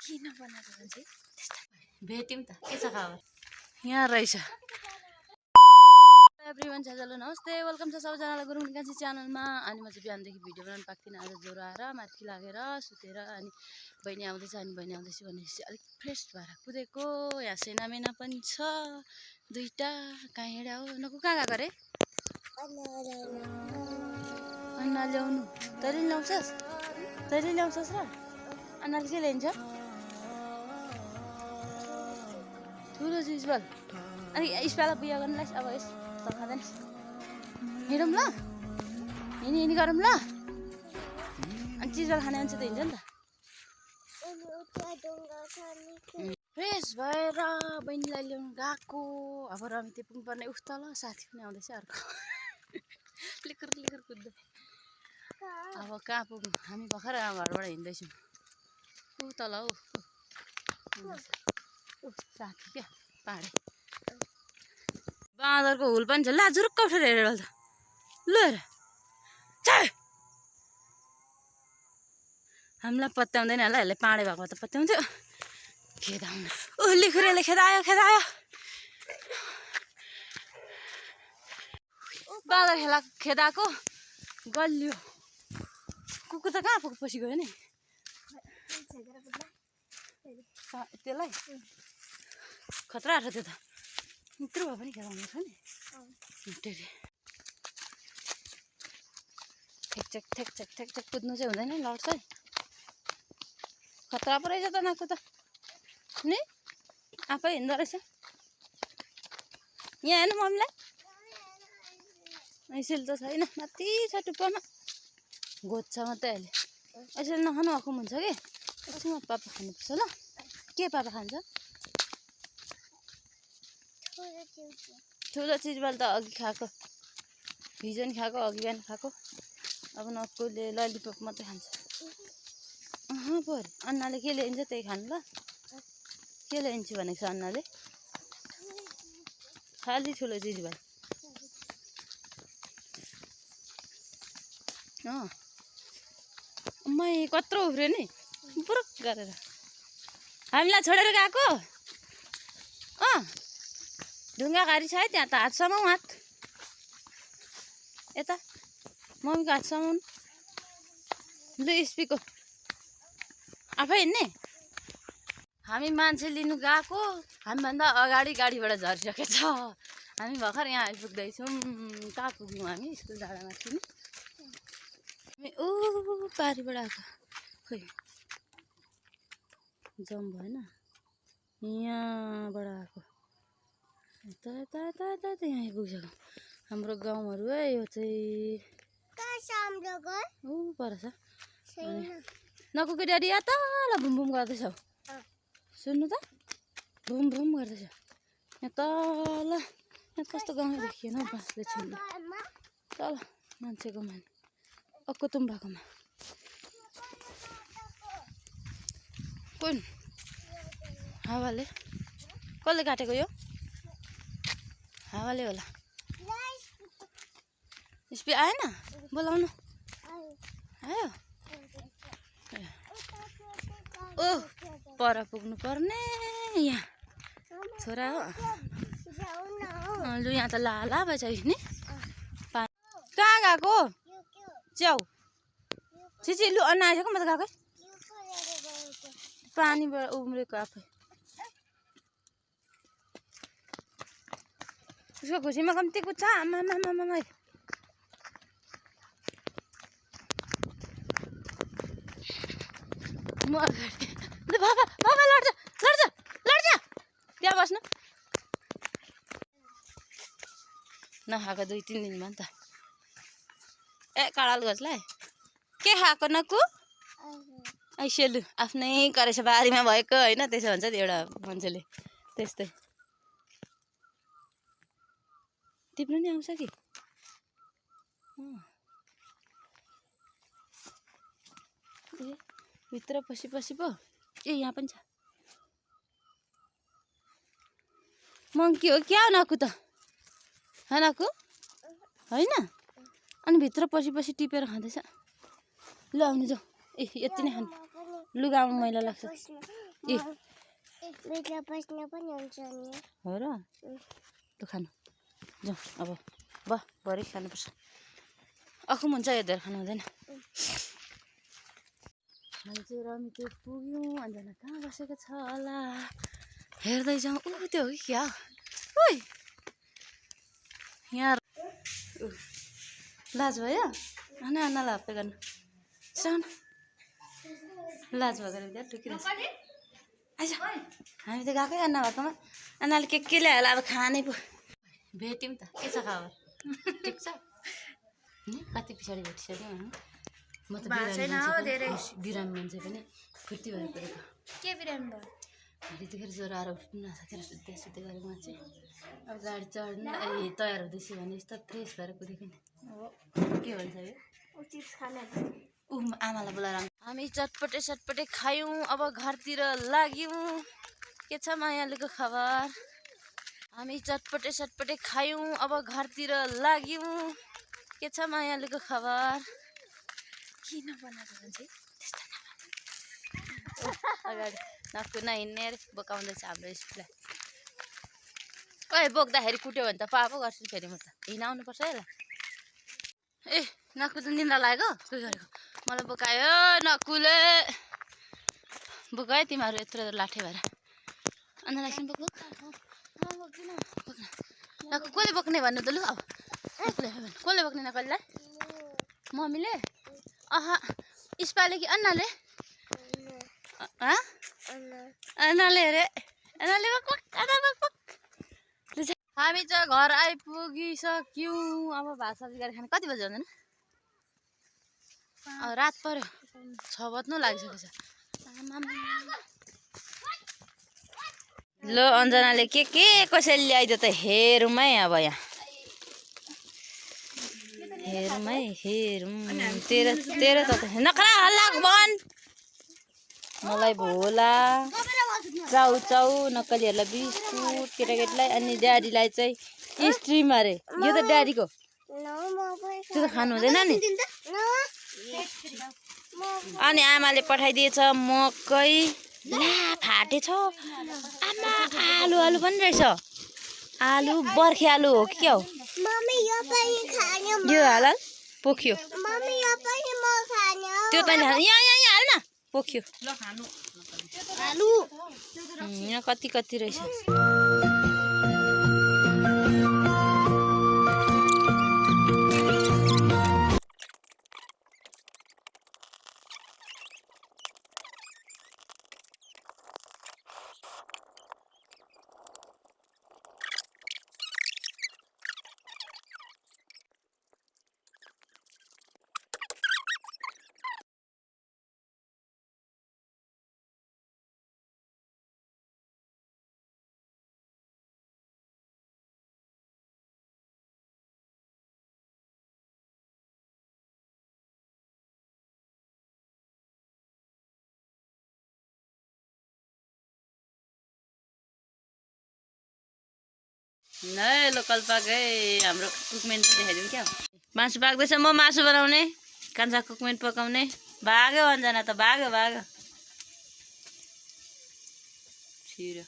किन बनाएको मान्छे भेट्यौँ त के छ खबर यहाँ रहेछ एभ्रिवान हेलो नमस्ते वेलकम छ सबैजनालाई गुरुङ कान्छी च्यानलमा। अनि म चाहिँ बिहानदेखि भिडियो बनाउनु पाएको थिइनँ। आज ज्वरो आएर माथि लागेर सुतेर अनि बहिनी आउँदैछ भनेपछि अलिक फ्रेस भएर कुदेको। यहाँ सेनामेना पनि छ दुईटा। कहाँ हिँड्या हो नकु कहाँ गएको रे अन्ना ल्याउनु तैँले ल्याउँछस् र अन्नाले के ल्याइन्छ ठुलो चिज बल अनि स्पाला बुया गर्नुलाई अब यस त खाँदैन हिँडौँ ल हिँडी गरौँ ल अनि चिजबल खाने मान्छे त हिँड्छ नि त। फ्रेस भएर बहिनीलाई ल्याउनु गएको। अब रमिते पुग्नुपर्ने उफ तल साथी पनि आउँदैछ अर्को लिकर कुद्दै। अब कहाँ पुग्नु हामी भर्खर घरबाट हिँड्दैछौँ ऊ तल हौ साथी क्या पाहाडे बाँदरको हुल पनि छ ला जुरुक्क उठेर हेरेर त ल हेर हामीलाई पत्याउँदैन होला यसले पाहाडे भएको त पत्याउँथ्यो खेदाउनु ऊ लिखुरेले खेदायो बाँदर खेदाएको गलियो कुकुर त कहाँ पुग्यो पछि गयो नि त्यसलाई खतरा छ त्यो त यत्रो भए पनि खेलाउनु छ नि ठेक कुद्नु चाहिँ हुँदैन लड्छ है खतरा पो रहेछ त नाकु त नि आफै हिँड्दो रहेछ। यहाँ हेर्नु मम्मीलाई यसैले त छैन माथि छ टुप्पोमा घोज्छ मात्रै अहिले यसैले नखानु आएको हुन्छ कि एकछिन पापा खानुपर्छ ल के पापा खान्छ ठुलो चिजबल त अघि खाएको हिजो नि खाएको अघि बिहान खाएको अब नक्कुले ललिपप मात्रै खान्छ पऱ्यो। अन्नाले के ल्याइन्छ त्यही खानु ल के ल्याइन्छु भनेको छ अन्नाले खालि ठुलो चिजबल मै कत्रो उफ्रियो नि बुरुक गरेर हामीलाई छोडेर गएको ढुङ्गा घारी छ है त्यहाँ त हातसम्म हात यता मम्मीको हातसम्म लु स्पिको आफै हिँड्ने हामी मान्छे लिनु गएको हामीभन्दा अगाडि गाडीबाट झरिसकेछ। हामी भर्खर यहाँ आइपुग्दैछौँ। कहाँ पुग्यौँ हामी स्कुल डाँडामा थियौँ ऊ पारिबाट आएको खोइ जम भएन यहाँबाट आएको यता यहाँ आइपुगिसक्यो हाम्रो गाउँहरू है यो चाहिँ ऊ पर छ नकुको ड्याडी या तल भुम गर्दैछ सुन्नु त भुम गर्दैछ यहाँ तल यहाँ कस्तो गाउँ देखिएन बाँसले छिन्नु तल मान्छेको मान अक्को तुम्बाकोमा कुन हावाले कसले काटेको यो हावाले होला स्पी आएन बोलाउनु आयो ओ पर पुग्नु पर्ने यहाँ छोरा हो लु यहाँ त लाला भइसक्यो नि कहाँ गएको च्याउ छिची लु अन्ना आइसक्यो म त गएकै पानीबाट उम्रेको आफै उसको खुसीमा कम्ती कुद्छ आमा म अगाडि ल बाबा लड्छ त्यहाँ बस्नु नखाएको 2-3 दिन भयो नि त ए कडाल गजलाई के खाएको नकु ऐसेलु आफ्नै करेछ बारीमा भएको होइन त्यसो भन्छ नि एउटा मान्छेले त्यस्तै टिप्नु नि आउँछ कि भित्र पसी पो ए यहाँ पनि छ मङ्की हो क्या नकु त नकु होइन अनि भित्र पसी टिपेर खाँदैछ ल आउनु जाऊ ए यति नै खानु लुगामा मैला लाग्छ ए हो र त खानु जाउँ अब भरे खानुपर्छ अखुम हुन्छ यो धेरै खानु हुँदैन मान्छे रमिते पुग्यौँ अन्जना कहाँ बसेको छ होला हेर्दै जाउँ त्यो हो कि क्या ओइ यहाँ लाज भयो अनि आनालाई हप्पे गर्नु साउन लाज भएर त्यहाँ टुकिरहेछ आइज हामी त गएकै अन्ना भएकोमा अन्नाले के ल्यायो होला अब खानै पो भेट्यौँ त के छ खबर ठिक छ कति पछाडि भेटिसक्यौँ म त बिरामी मान्छे पनि फुर्ती भएर परेको के बिरामी भयो यतिखेर ज्वरो आएर उठ्नु नसकेर सुत्दै गरेको मान्छे अब गाडी चढ्नु तयार हुँदैछु भने यस्तो फ्रेस भएर कुदेको नि के भन्छ यो चिप्स खाने आमालाई बोलाएर हामी चटपटे खायौँ अब घरतिर लाग्यौँ के छ मायालुको खबर हामी चटपटे खायौँ अब घरतिर लाग्यौँ के छ मायालुको खबर किन बनाएको मान्छे अगाडि नकुना हिँड्ने अरे बोकाउँदैछ हाम्रो स्कुललाई ओइ बोक्दाखेरि कुट्यो भने त पापो गर्छु फेरि म त हिँडाउनुपर्छ है ल ए नकु त निन्द्रा लाग्यो के गरेको मलाई बोकायो नकुले बोकायो तिमीहरू यत्रो लाठे भएर अन्त एकछिन बोक नकु कसले बोक्ने भन्नु त लु अब कसले बोक्ने नकलीलाई मम्मीले स्पाले कि अन्नाले अन्नाले अरे अन्नाले हामी चाहिँ घर आइपुगिसक्यौँ अब भात सब्जी गरेर खाने कति बजी हुँदैन रात पर्यो 6 बज्नु लागिसकेको छ ल अन्जनाले के कसैले ल्याइदियो त हेरौँ है अब यहाँ हेरौँ तेरो त नखरा हल्ला बन मलाई भोला चाउ नक्कलीहरूलाई बिस्कुट केटाकेटीलाई अनि ड्याडीलाई चाहिँ स्ट्रिम अरे यो त ड्याडीको त्यो त खानु हुँदैन नि अनि आमाले पठाइदिएछ मकै ला फाटेछ आमा आलु पनि रहेछ आलु बर्खे आलु हो कि क्या हो यो हाल पोख्यो त्यो पनि यहाँ हाल न पोख्यो यहाँ कति रहेछ नै लोकल पाक है हाम्रो कुकमेन्ट देखाइदिउँ क्या मासु पाक्दैछ म मासु बनाउने कान्छा कुकमेन्ट पकाउने भाग्यो अन्जना त भाग्यो छिरो